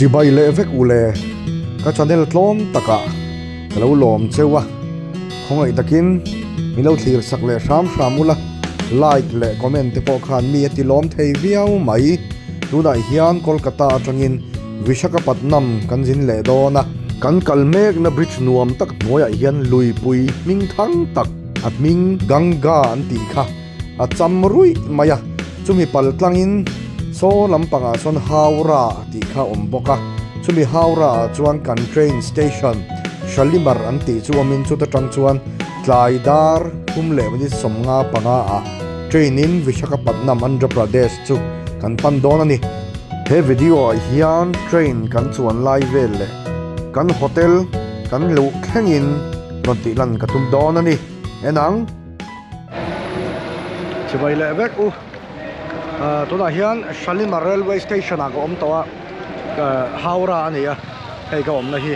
Chibai leh vek u le, ka channel tlawm takah ka lo lawm cheu a, khawngaih takin min lo thlir sak leh hram hram ula, like leh comment te pawh khan mi a ti lawm thei viau mai. Tunah hian Kolkata atangin Vishakhapatnam kan zin leh dawn a, kan kal mekna bridge nuam tak hnuaiah hian luipui hming thang tak a hming Ganga an tih kha a cham ruih mai a, chumi pal tlangin saw lampangah sawn Howrah tih kha a awm bawk a, chumi Howrah ah chuan kan train station Shalimar an tih chu awmin chuta tang chuan tlai dar thum leh minute 55 ah train in Vishakhapatnam Andhra Pradesh chu kan pan dawn a ni. He video ah hian train kan chuan lai vel leh kan hotel kan luh thlengin rawn tih lan ka tum dawn a ni. En ang. Chibai leh vek u. Tunah hian Shalimar railway station ah ka awm tawh a, Howrah a ni a, hei ka awmna hi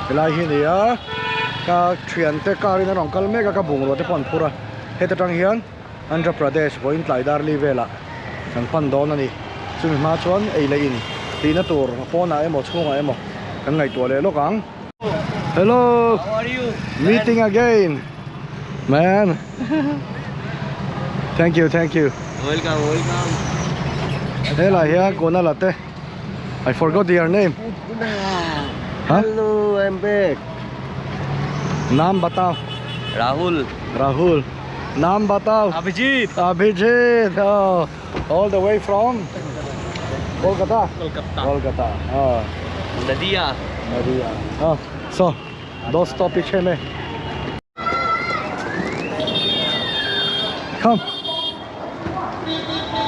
helai hi a ni a, ka thiante car in an rawn kal mek a, ka bungrua te pawh an phur a, heta tang hian Andhra Pradesh vawiin tlai dar li velah kan pan dawn a ni. Chumi hma chuan ei leh in tihna tur pawnah emaw chhungah emaw kan ngaihtuah leh lawk ang. Hello! How are you? Meeting again! Man! Thank you, thank you. Welcome, welcome. Helai hian Kona Latte. I forgot your name. Huh? Hello, I'm back. Naam batao. Rahul. Rahul. Naam batao. Abhijit. Abhijit. Oh, all the way from Kolkata. Kolkata. Kolkata. Oh. Nadia. Nadia. Oh, so, dosto piche mein. Come.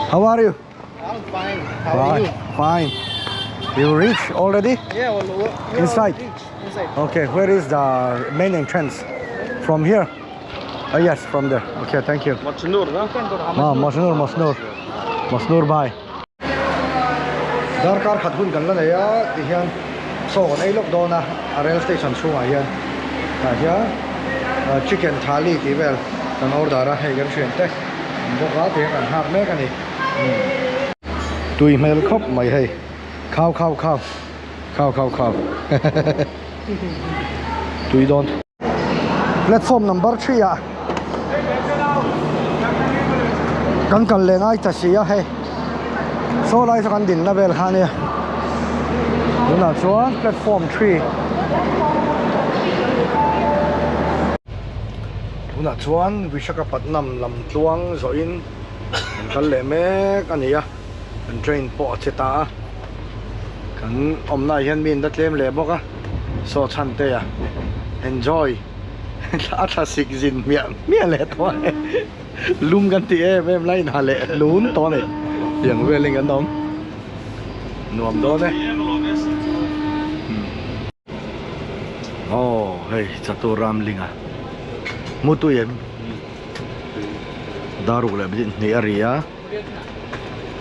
How are you? I'm fine. How are you? Fine. You reach already? Yeah, well, we are Inside. reach Inside. Okay, where is the main entrance? From here? Oh, yes, from there. Okay, thank you. Machnur, no? Ah, Masnur, Masnur. Masnur bhai. Darkar khat hun kan la nei a ti hian saw kan ei lawk dawn a a rail station chhungah hian tah hian chicken thali tih vel kan order a hei kan thian te an bawk a ti hian kan nghak mek a ni tui hmel khawp mai hei khau khau khau khau khau khau tui dawn. Platform number 3 ah kan kal leh ngai ta si a hei saw lai saw kan din na vel kha ania tunah chuan platform 3 tunah chuan Vishakhapatnam lam tluang zawhin kan kal leh mek a ni a kan train pawh a che ta a kan awmna ah hian mi an la tlem leh bawk a. Saw chhan te a enjoy a tha sik zin hmiah hmiah leh tawh a lum kan ti em em lai in ha leh lun tawh a ni tiang velin kan awm nuam dawn e aw hei chatur ramlinga mutui em daruk leh hnih a ri a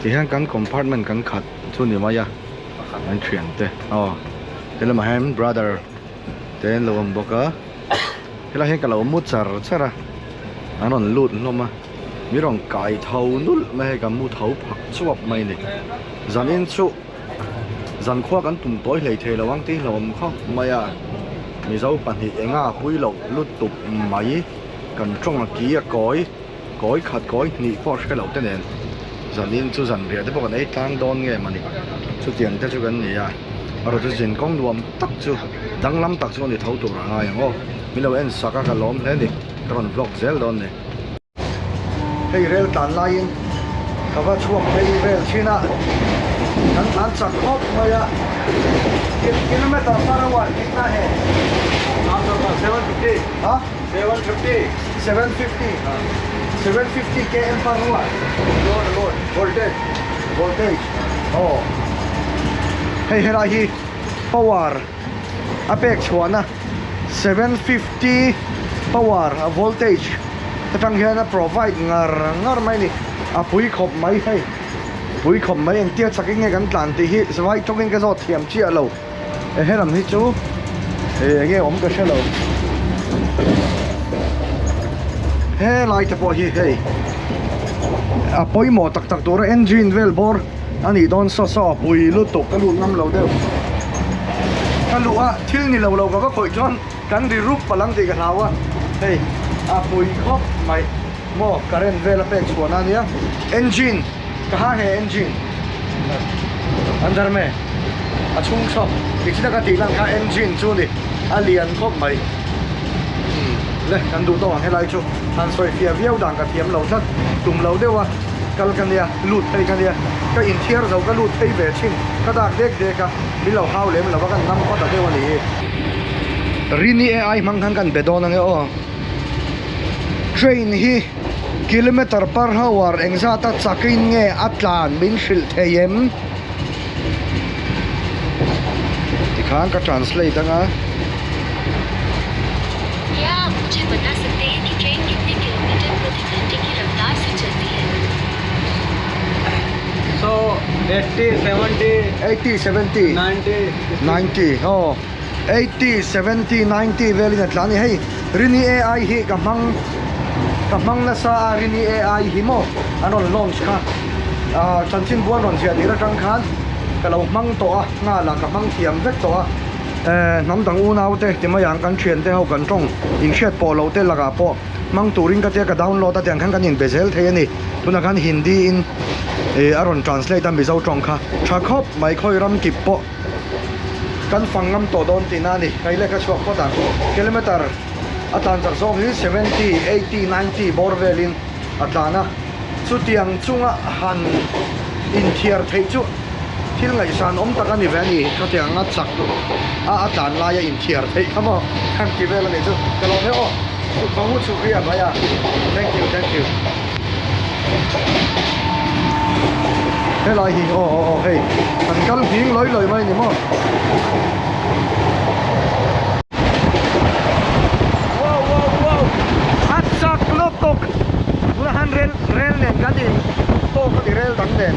tihian kan compartment kan khat chu ni mai a. An thian te aw helamah hian brother te an lo awm bawk a helaiah hian ka lo mu char char a an rawn lut hlawm a mi rawn kai tho nulh mai hei ka mu tho phak chuap mai a ni zanin chu zankhua kan tum tawi hlei thei lo ang tih hlauhawm khawp mai a mizo pahnih enga pui loh lutuk mai kan tawng a ki a kawi. Kawi khat kawi hnih pawh hre loh te nen zanin chu zan riah te pawh kan ei tlang dawn nge mawni chutiang te chu kan ni a erawh chu zin kawng nuam tak chu danglam tak chu a ni tho tur a ngai ang aw min lo en sak a ka lawm hle a ni ka rawn vlog zel dawn a ni. Hei rel tlan laiin ka va chhuak phei vel thin a kan tlan chak khawp mai a kilometer per hour kitna he ha. 750. 750 750 km per hour Load, load. Voltage voltage oh hei helai hi power a pek chhuahna 750 power a voltage atang hian a provide ngar ngar mai a ni a pui khawp mai hei pui khawp mai engtia chakin nge kan tlan tih hi vai tawngin ka zawt thiam chiah lo. He lam hi chu eng nge awm ka hre lo he lai te pawh hi hei a pawimawh tak tak tura engine vel bawr A nih dawn saw saw a pui lutuk ka lut ngam lo deuh. Ka luh a thil ni lo lo ka va khawih chuan kan ri rup palh ang tih ka hlau a. Hei a pui khawp mai maw current vel a pek chhuahna a nia. Engine ka ha he engine andar me a chhung saw tichhina ka tih lan kha engine chu ni a lian khawp mai. Le kan duh tawk ang helai chu han sawi fiah viau dan ka thiam lo tlat tum lo deuh a kal ka nia lut phei ka nia ka inthiar zo ka lut phei ve thin ka dak dek dek a min lo hau lem lo a kan ngam phawt a deuh a ni hi. Rini AI hmang khan kan be dawn ange aw train hi kilometer per hour engzat a chakin nge a tlan min hrilh thei em tikhan ka translate anga. So 80, 70, 80, 70, 90, 90 aw 80, 70, 90 velin a tlan a ni hei Rini AI hi ka hmang ka hmang nasa a Rini AI hi maw an rawn launch kha ah chanchinbu an rawn ziah tir atang khan ka lo hmang tawh a nghal ah ka hmang thiam vek tawh a. Hnam dang unau te ti mai ang kan thian te ho kan tawng inhriat pawh loh te lakah pawh hmang turin ka tia ka download a tiang khan kan inbe zel thei a ni. Tunah khan Hindi in ih a rawn translate a Mizo tawng kha tha khawp mai khawi ram kip pawh kan fang ngam tawh dawn tihna a ni. Ka i lehkha chhuak phawt ang kilometer a tlan chak zawk hi 70, 80, 90 bawr velin a tlan a chutiang chunga han inthiar theih chu Thil ngaihsan awm tak a ni ve a ni, khatiang a chak a a tlan lai a inthiar theih kha maw khan ti vel a nih chu ka lawm e aw bahut shukriya bhaiya thank you thank you helai hi aw aw aw hei kan kal nghing lawi lawi mai a ni maw. Wow wow wow a chak lutuk tunah khan rel rel nen kan in tawk a ni rel dang nen.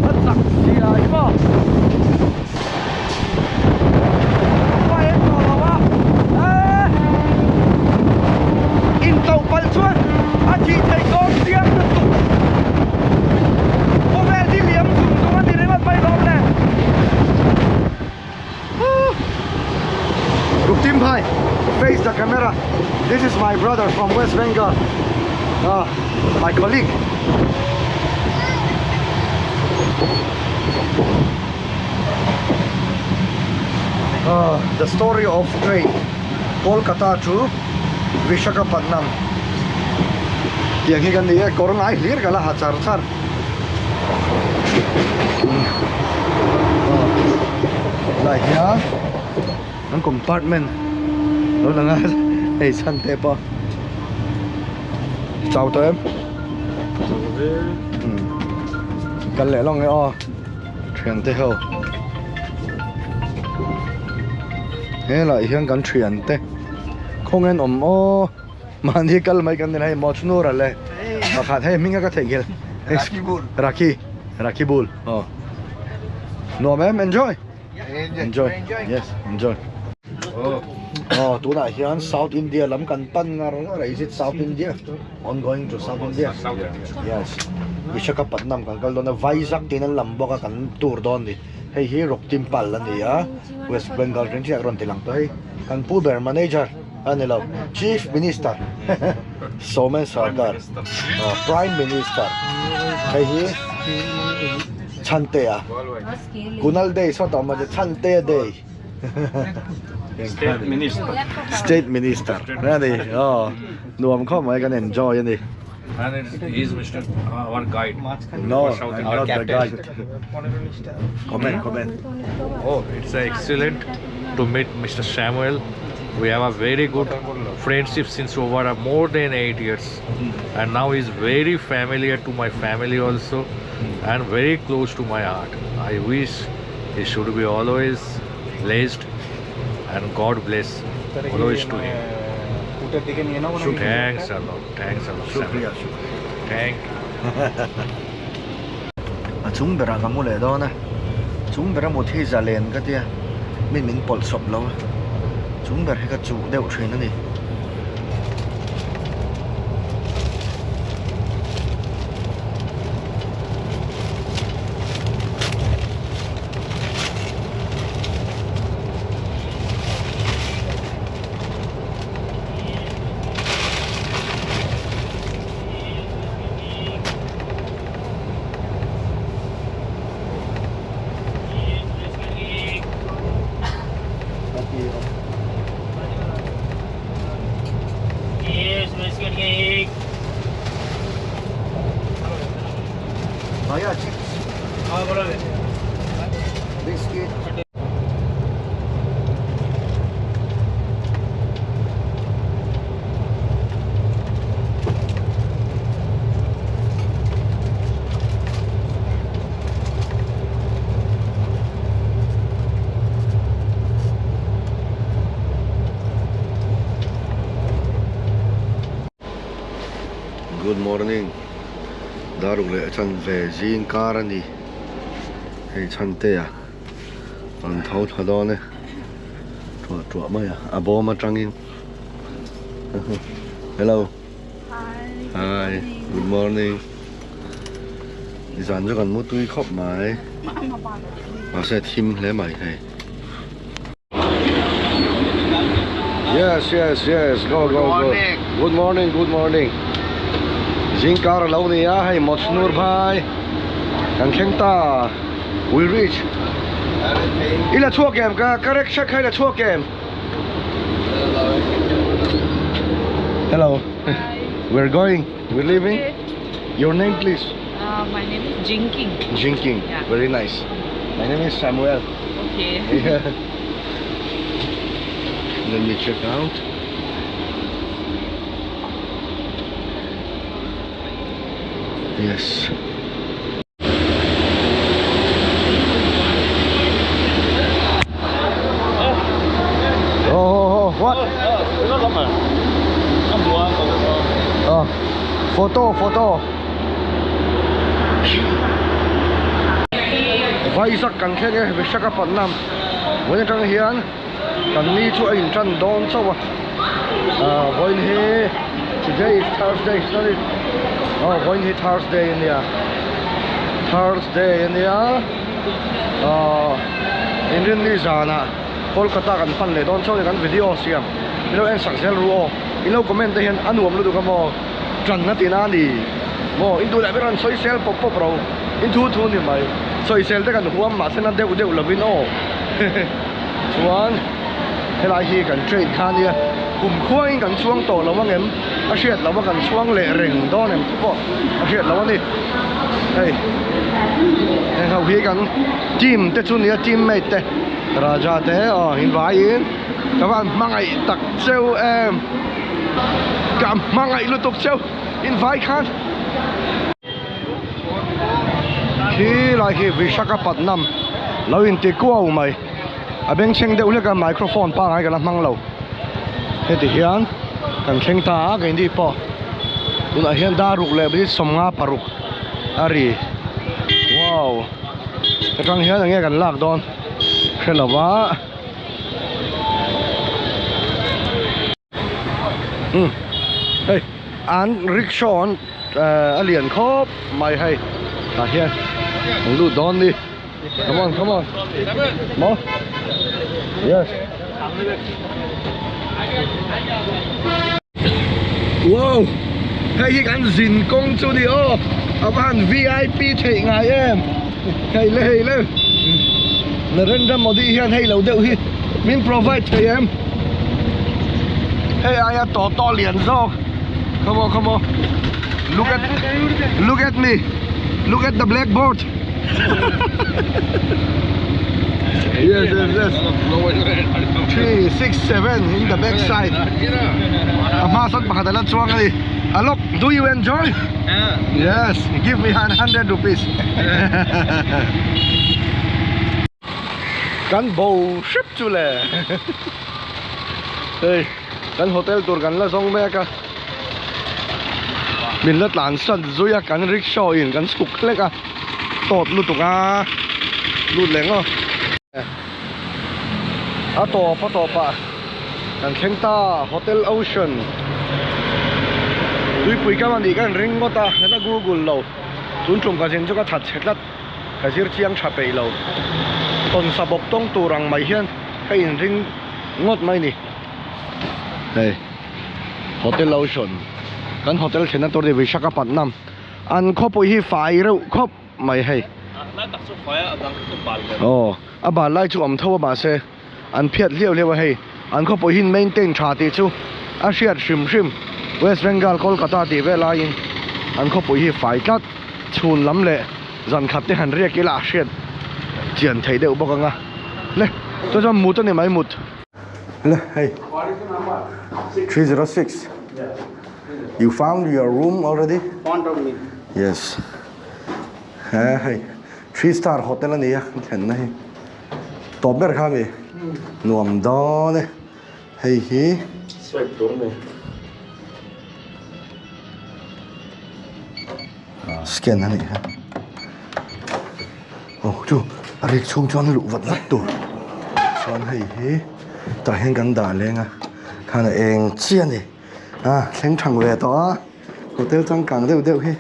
A chak zia hi maw pa en tawh lo a eh intauh palh chuan a thih theih dawn chiang lutuk khawvel hi liam zung zung a ni ringawt mai lawm le Ruktim bhai face the camera this is my brother from West Bengal ah my colleague ah the story of train Kolkata to Vishakhapatnam tiang hi kan ni e kawr ngai hlir ka la ha char char. Lai hian an compartment lo lang a hei chhan te pawh chau tawh em kal leh lawng e aw thian te ho helai hian kan thian te khawngain awm aw. Mahni kal mai kan ni hei Mawchhnur a le pakhat hei hming a ka theihnghilh Rakibul Rakhi Rakibul aw nuam em enjoy enjoy yes enjoy aw tunah hian South India lam kan pan ngar ngar a is it South India ongoing to South India yes Vishakhapatnam kan kal dawn a Vizag tiin an lam bawk a kan tour dawn a ni hei hi Roktimpal a ni a West Bengal train chiah a rawn ti lang tawh hei kan pu ber manager. A ni lo, Chief Minister Somen Sarkar Prime Minister hei hi Chhantea Kunal Day sawtah awm a Chhantea Day State Minister State Minister a ni aw nuam khawp mai kan enjoy a ni. And he is Mr. Our guide. No, I'm not the guide. Comment, comment. Oh, it's excellent to meet Mr. Samuel. We have a very good friendship since over more than 8 years. And now he's very familiar to my family also and very close to my heart. I wish he should be always blessed and God bless always to him. Thanks a lot. Thanks a lot. Shukriya, shukriya. Thank you. A chung berah ka mu leh dawn a, chung bera mut hi zalen ka tia min min pawlh sawp lo a, chung ber hi ka chuh deuh thin a ni. Bhaiya chips. Biscuit. Good morning Daruk leh chan ve zing kar a ni hei chhan te a rawn tho thla dawn e tuah tuah mai a a bawm atangin hello hi good morning zan chu kan mu tui khawp mai mahse thim hle mai hei. Yes, yes, yes. Go, go, go. Good morning, good morning. Zingkar a lo ni a, hei Mawchhnur bhai. Kan thleng ta. We reach. I la chhuak em ka correct check kha i la chhuak em? Hello. We're going. We're leaving. Your name please? Uh, my name is Jinking. Jinking. Yeah. Very nice. My name is Samuel. Okay. Yeah. Let me check out. Yes. Oh, oh, oh, what? Oh, photo, photo. Vaisak kan thleng e Visakhapatnam vawiin atang hian kan ni chu a in tan dawn chauh a ah vawiin hi today is Thursday is not it aw vawiin hi Thursday a nia Thursday a nia ah inrinni zanah Kolkata kan pan leh dawn chauh a ni kan video siam ilo en sak zel ru aw ilo comment te hian a nuam lutuk a maw. Ṭan a ti na a ni maw? In duh leh ber an sawisel pawp pawp ro. In thu thu ni mai. Sawisel te kan huam mahse na deuh deuh lovin aw. Chuan helai hi kan train kha nia. Kum khuangin kan chuang tawh lo ang em? A hriat loh a kan chuang leh reng dawn em chu pawh a hriat loh a ni. Hei heng ho hi kan team te chu nia teammate te Raja te aw in vaiin ka van hmangaih tak cheu em. Ka hmangaih lutuk cheu in vai khan. Khi lai khi Visakhapatnam lo in ti kuau mai a bengchheng deuh hlek a microphone pangai ka la hmang lo heti hian kan thleng ta a keini pawh tunah hian dar ruk leh minute 56 a ri wow atang hian enge kan lak dawn hre lo va. Um hei an rickshaw an eh a lian khawp mai hei tah hian an lut dawn ni come on come on maw yes wow hei hi kan zin kawng chu ni aw a va han V_I_P theih ngai em hei le hei le Narendra Modi hian hei lo deuh hi min provide thei em hei aia tawh tawh lian zawk come on come on look at look at me look at the blackboard Yes, yes, yes. 3, 6, 7 in the back side. A hma sawn pakhat a la chuang a ni. Alok, do you enjoy? Yes, give me 100 rupees. Kan bo hrep chu le. Hei, kan hotel tur kan la zawng mek a. Min la tlan san zui a, kan rickshaw in kan chhuk hlek a. Tawt lutuk a, lut leh ngawt. A tawp a tawp ah kan thleng ta Hotel Ocean. Tuipui kam a nih ka inring ngawt a, ka la google lo. Tun tum ka zin chu ka that chhe tlat, ka zir chiang tha peih lo. Tawnsa bawk tawng tur ang mai hian ka inring ngawt mai ni. Hei Hotel Ocean kan hotel thlenna tur ni Visakhapatnam. An khawpui hi fai reuh khawp mai hei. Aw a bal lai chu awm tho a mahse an phiat hliau hliau a hei. An khawpui hi maintain tha tih chu a hriat hrim hrim. West Bengal Kolkata tih vel aiin an khawpui hi fai tlat chhun lam leh. Zan khat te han riak ila a hriat chian thei deuh bawk ang a. Le chuan chuan mut a ni mai mut. Le hei 306 You found your room already? Found of me. Yes. He hei 3 star hotel a ni a thlenna hi. Tawp ber kha mi nuam dawn e. Hei hi Swipe tur a ni. Scan a nih kha. Aw chu a rik chhung chuan a luh vat vat tur. Chuan hei hi tah hian kan dah leng a khan a eng chiah a ni. A thleng thang ve tawh a hotel changkang deuh deuh hi.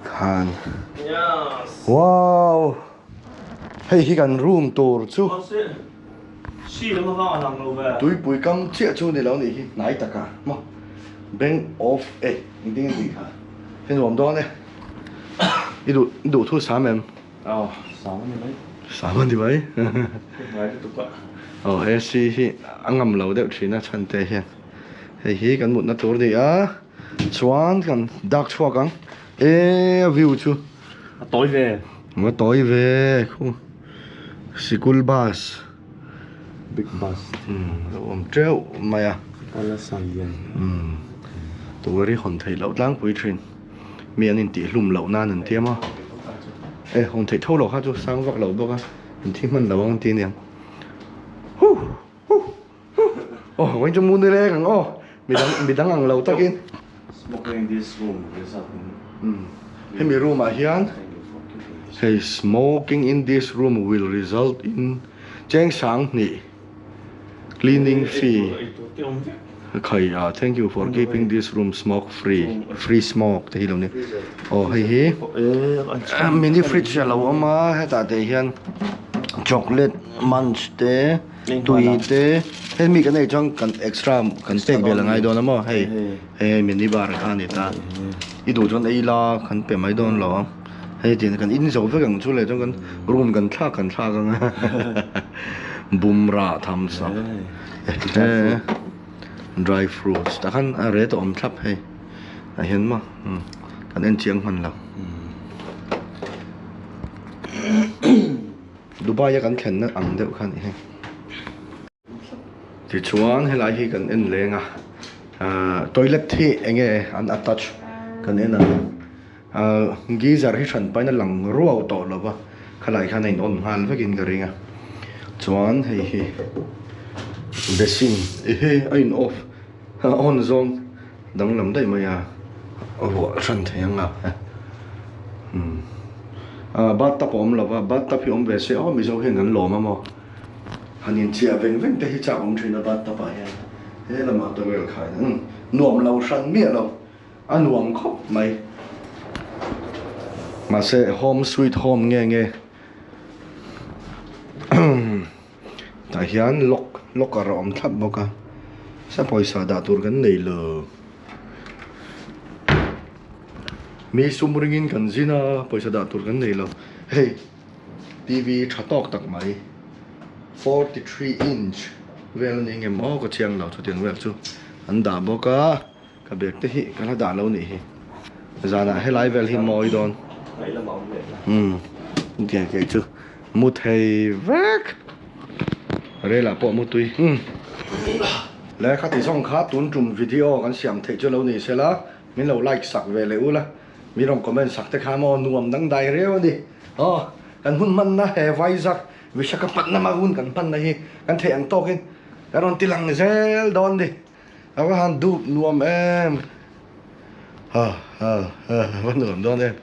Khan wow hei hi kan room tur chu tuipui kam chiah chu ni lo nih hi hnai taka maw bank of e engtin nge tih kha hei nuam dawn e i duh i duh thu sam em aw sam a ni mai sam a ni mai hnai lutuk a aw AC hi a ngam lo deuh thin a chhan te hian hei hi kan mutna tur a ni a. Chuan kan dak chhuak ang e a view chu a tawi ve a tawi ve khu sikul bus big bus lo awm teuh mai a kala salian tur hi hawn theih loh tlangpui thin mi an intih hlum loh nan an tiam a e hawn theih tho loh kha chu sang vak lo bawk a inthi hman lo ang an ti aniang huh huh. Aw vawiin chu mu ni leng ang aw midang midang ang lo takin Smoking in this room result in umm hemi room ah hian hei smoking in this room will result in cheng sang hnih cleaning fee khai ah thank you for keeping this room smoke free free smoke te hi lo ni aw hei hi mini fridge a lo awm a hetah te hian chocolate munch te. Tui te hei mi kan ei chuan kan extra kan pek vel a ngai dawn a maw hei hei mini bar kha a ni ta i duh chuan ei la kan pe mai dawn lo ang hei tiang kan in zo vek ang chu leh chuan kan room kan thlak kan thlak ang a bumrah thumbs up dry fruits tah khan a ret a awm thlap hei ah hian maw kan en chiang hman lo. Dubai a kan thlenna ang deuh kha a ni hei. Tichuan helai hi kan en leng a ahh toilet hi eng nge an attach kan en ang ahh geyser hi hran pahin a lang ruau tawh lo va khalai khan a in on nghal vekin ka ring a chuan hei hi basin ehe a in off a on zawng danglam daih mai a a vuah hran thei ang a umm ah bathtub a awm lo va bathtub hi awm ve se aw mizo hian kan lawm a maw han inchiah veng veng te hi chak awm thin a bathtub ah hian he lamah towel khai umm nuam lo hran miah lo a nuam khawp mai mahse home sweet home nge nge Tah hian lock locker a awm thlap bawk a sa pawisa dah tur kan nei lo mi sum ringin kan zin a pawisa dah tur kan nei lo hei T_V tha tawk tak mai 43 inch vel a ni ngem aw ka chiang lo chutiang vel chu an dah bawk a. Ka bag te hi ka la dah lo nih hi. Zanah helai vel hi mawi dawn. Umm ke kei chu mu thei vek. Rel ah pawh mu tui. Umm le khati zawng kha tun tum video kan siam theih chu lo ni sela min lo like sak ve leh ula min rawn comment sak te kha maw nuam dangdai riau a ni. Aw kan hun hmanna he Vizag Visakhapatnam a hun kan hmanna hi kan theih ang tawkin kan rawn ti lang zel dawn ni. A va han dup nuam em ha ha ha va nuam dawn em.